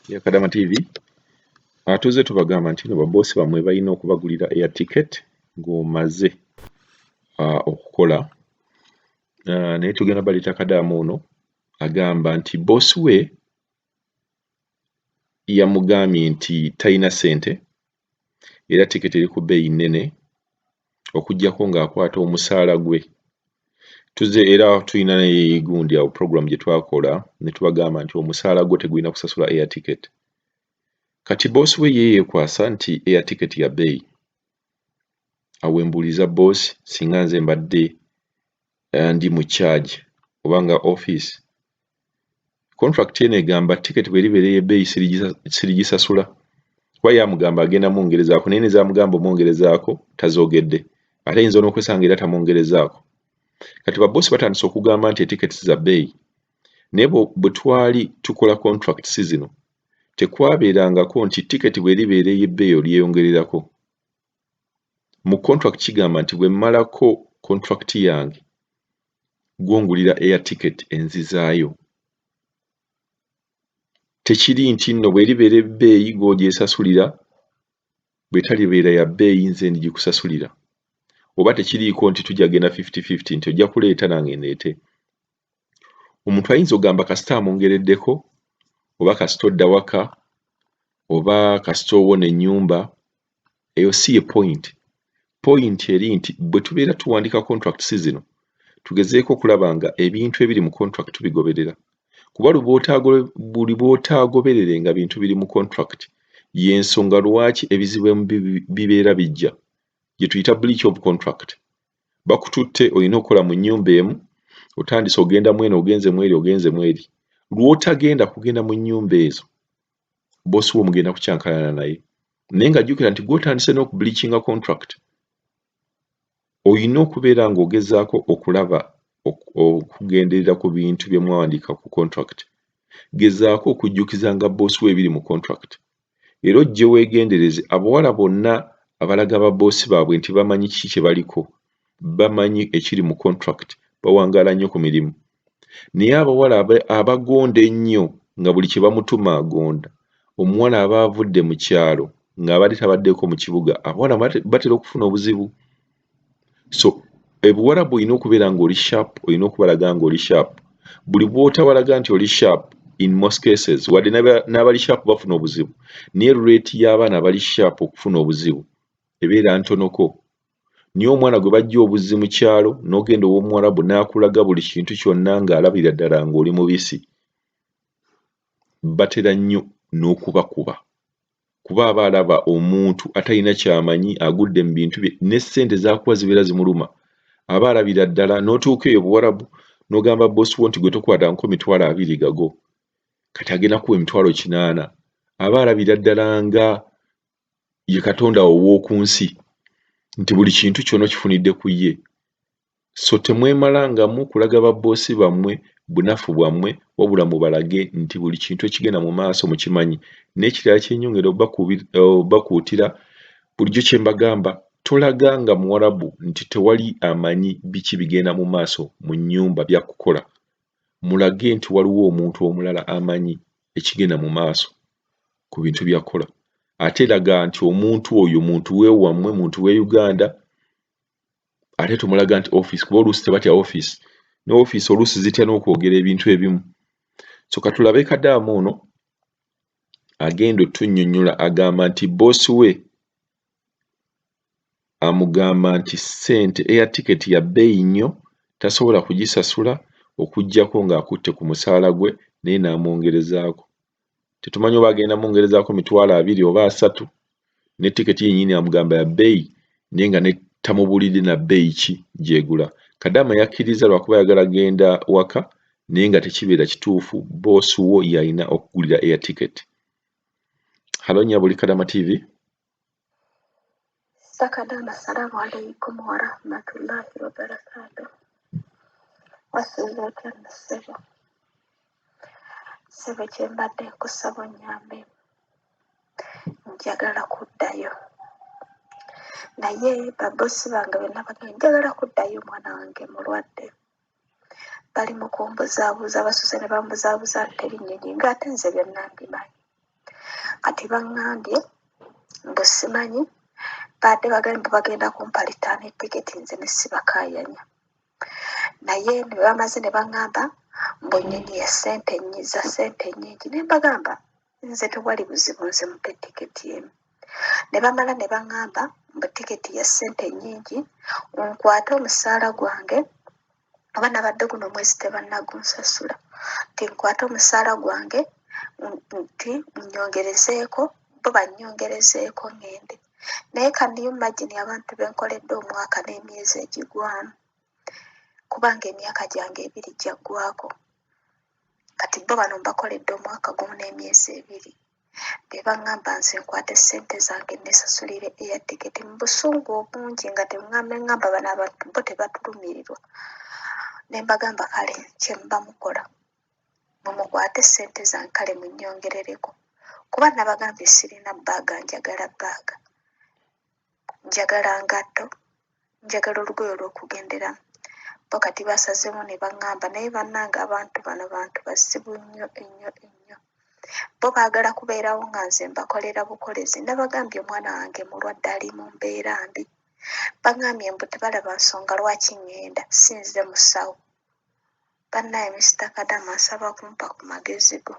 Ya Kadama TV. Atuze tubagamba nti no baboosi bammwe balina okubagulira air ticket ng'omaze okukola, naye tugenda baleeta Kadaama ono agamba nti boosi we yamugambye nti talina ssente era tiketi eri ku bbeeyi nnene okuggyako ng'akwata omusaala gwe. Tuze era tulina ne gundi awo program gye twakola ne tubagamba nti omusaala gwo tegulina kusasula air ticket. Kati boosi we ye yeekwasa nti air ticket ya bbeeyi. Awo we mbuuliza boosi, singa nze mbadde ndi mu charge oba nga office, contract eno egamba ticket bw'eribeera ey'ebbeeyi sirigisasula, kuba ye amugamba agenda mwongerezaako, naye ne z'amugamba omwongerezaako tazoogedde, ate ayinza n'okwesanga era tamwongerezaako. Kati baboosi batandise okugamba nti etickets za bbeeyi, naye bwe twali tukola contracts zino tekwabeerangako nti ticket bw'eribeera ey'ebbeeyi olyeyongererako. Mu contract kigamba nti bwe mmalako contract yange, gw'ongulira air ticket enzizaayo. Tekiri nti nno bw'eribeera ebbeeyi gw'ogyesasulira, bw'etalibeera ya bbeeyi nze ndigikusasulira, oba tekiriiko nti tujja kugenda 50-50 nti ojja kuleeta nange ndeete. Omuntu ayinza okugamba kasita amwongereddeko, oba kasita odda waka, oba kasita owona ennyumba. Eyo si ye point. Point eri nti bwe tubeera tuwandiika contracts zino, tugezeeko okulaba nga ebintu ebiri mu contract tubigoberera, kuba buli bw'otaagoberere nga bintu biri mu contract, y'ensonga lwaki ebizibu ebimu bibeera bijja, gye tuyita breach of contract. Bakututte olina okukola mu nnyumba emu, otandise ogenda mu eno, ogenze mu eri, ogenze mu eri. Lw'otagenda kugenda mu nnyumba ezo, boosi wo mugenda kukyankalana naye, naye nga jjukira nti gw'otandise n'okubreachinga contract. Olina okubeera ng'ogezaako okulaba okugenderera ku bintu bye mwawandiika ku contract. Gezaako okujjukizanga boosi wo ebiri mu contract, era ojje weegendereze abawala bonna abalaga baboosi baabwe nti bamanyi kiki kye baliko, bamanyi ekiri mu contract, bawangaala nnyo ku mirimu. Naye abawala abagonda ennyo nga buli kye bamutuma agonda, omuwala aba avudde mu kyalo ng'abadde tabaddeko mu kibuga, abawala batera okufuna obuzibu. So ebuwarabu olina okubeera ng'oli sharp, olina okubalaga ng'oli sharp. Buli bw'otabalaga nti oli sharp, in most cases, wadde n'abali sharp bafuna obuzibu, naye rate y'abaana abali sharp okufuna obuzibu ebeera ntonoko. Naye omwana gwe bajja obuzzi mu kyalo n'ogenda ow'omuwarabu n'akulaga buli kintu kyonna ng'alabira ddala ng'oli mubisi, batera nnyo n'okubakuba, kuba aba alaba omuntu atalina ky'amanyi agudde mu bintu bye, ne ssente z'akuwa zibeera zimuluma. Aba alabira ddala n'otuuka eyo Buwarabu n'ogamba boosi wo nti gwe tokwatangako 20,000 gago, kati agenda kuwa 80,000, aba alabira ddala nga ye katonda wo ow'oku nsi, nti buli kintu kyonna okifunidde ku ye. So temwemalangamu kulaga baboosi bammwe bunafu bwammwe, wabula mubalage nti buli kintu ekigenda mu maaso mukimanyi. N'ekirala kye nnyongera obbakuutira, bulijjo kye mbagamba, tolaganga muwarabu nti tewali amanyi biki bigenda mu maaso mu nnyumba by'akukola. Mulage nti waliwo omuntu omulala amanyi ekigenda mu maaso ku bintu by'akola, ate laga nti omuntu oyo muntu weewammwe, muntu w'e Uganda, ate tomulaga nti office, kuba oluusi tebatya office, ne office oluusi zitya n'okwogera ebintu ebimu. So katulabe Kadaama ono agenda otunnyonnyola. Agamba nti boosi we amugamba nti ssente air ticket ya bbeeyi nnyo, tasobola kugisasula okuggyako ng'akutte ku musaala gwe, naye n'amwongerezaako. Tetumanyi oba agenda mwongerezaako 20,000 oba 30, ne tiketi yennyini amugamba ya bbeeyi, naye nga ne tamubuulidde na bbeeyi ki gy'egula. Kadaama yakkiriza lwakuba ayagala genda waka, naye nga tekibeera kituufu. Boosi wo y'alina okugulira air ticket. Hello nnyabo, oli Kadama TV. Sakadama, assalamu alaikum warahmatullahi wabarakatuh. Wasuuza otya nno ssebo? Ssebo, kye mbadde nkusaba onnyambe, njagala kuddayo, naye babosi bange bonna bagamba njagala kuddayo, omwana wange mulwadde, bali mu kumbuzaabuza. Basuze ne bambuzaabuza nti teri nnyonyi, ng'ate nze byonna mbimanyi. Kati baŋŋambye mbu simanyi baadde bagambye mbu bagenda kumpa return ticket, nze ne sibakaayanya. Naye ne bamaze ne baŋŋamba mbu ennyonyi ya ssente za ssente nnyingi, ne mbagamba nze tewali buzibu, nze mumpe tiketi emu. Ne bamala ne baŋŋamba mbu tiketi ya ssente nnyingi, nkwate omusaala gwange, oba nabadde guno omwezi tebannagunsasula, nti nkwate omusaala gwange nti nnyongerezeeko, bo bannyongerezeeko ŋŋende. Naye can you imagine abantu be nkoledde omwaka n'emyezi egigwamu, kubanga emyaka gyange 2 gyaggwako. Kati bo bano mbakoledde omwaka gumu n'emyezi 2, be baŋŋamba nze nkwate ssente zange neesasulire air ticket mu busungu obungi, nga ŋŋamba bano abantu bo tebatulumirirwa. Ne mbagamba kale kye muba mukola, mumukwate ssente zange, kale munnyongerereko, kuba nabagambye sirina bbaaga, njagala bbaaga, njagala ngatto, njagala olugoye olw'okugenderamu. Bo kati basazeemu ne baŋŋamba, naye bannange abantu bano bantu bazibu nnyo ennyo ennyo. Bo baagala kubeerawo nga nze mbakolera bukolezi. Nabagambye omwana wange mulwadde, ali mu mbeera mbi. Baŋŋambye mbu tebalaba nsonga lwaki ŋŋenda, si nze musawo. Bannaye Mr. Kadama, nsaba kumpa ku magezi go.